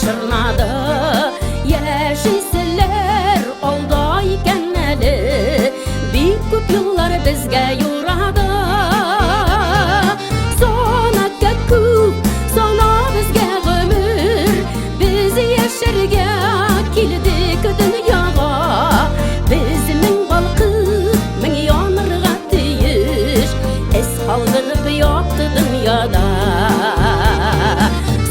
чорнады. Яшиселәр алда икән әле, бик күп юллар безгә юрады. Сана күк, сана безгә гомер, без яшәргә килдек дөньяга. Без мең балкып, мең янырга тиеш, эз калдырып якты дөньяда.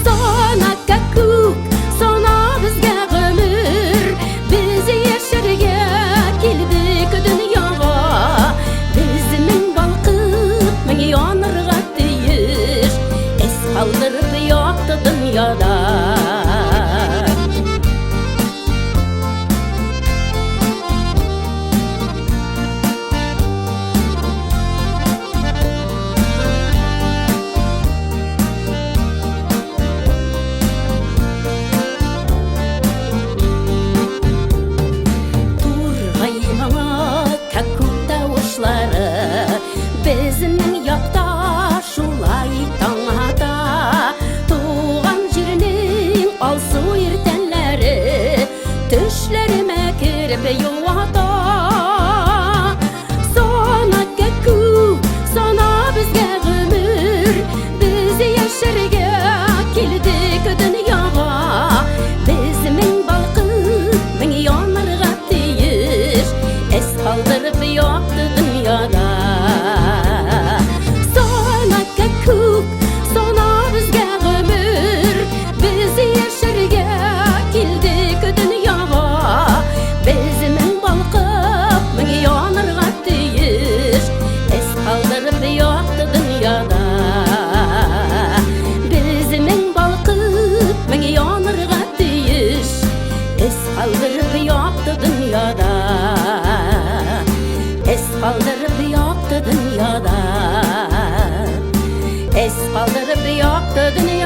Сана күк, сана безгә гомер, без яшәргә килдек дөньяга. Без мең балкып, мең янырга тиеш, эз калдырып якты дөньяда. Тургай моңы, кәккүк тавышлары безнең якта шулай таң ата. Туган җирнең алсу иртәннәре төшләремә кереп юата. Сана кәккүк, сана безгә гомер, без яшәргә килдек дөньяга. Без мең балкып, мең янырга тиеш, эз калдырып якты дөньяда. Сана кәккүк, сана безгә гомер, без яшәргә килдек дөньяга. Без мең балкып, мең янырга тиеш, эз калдырып якты дөньяда. Без мең балкып, мең янырга тиеш, эз калдырып якты дөньяда. Эз калдырып якты дөньяда. Эз калдырып якты дөньяда.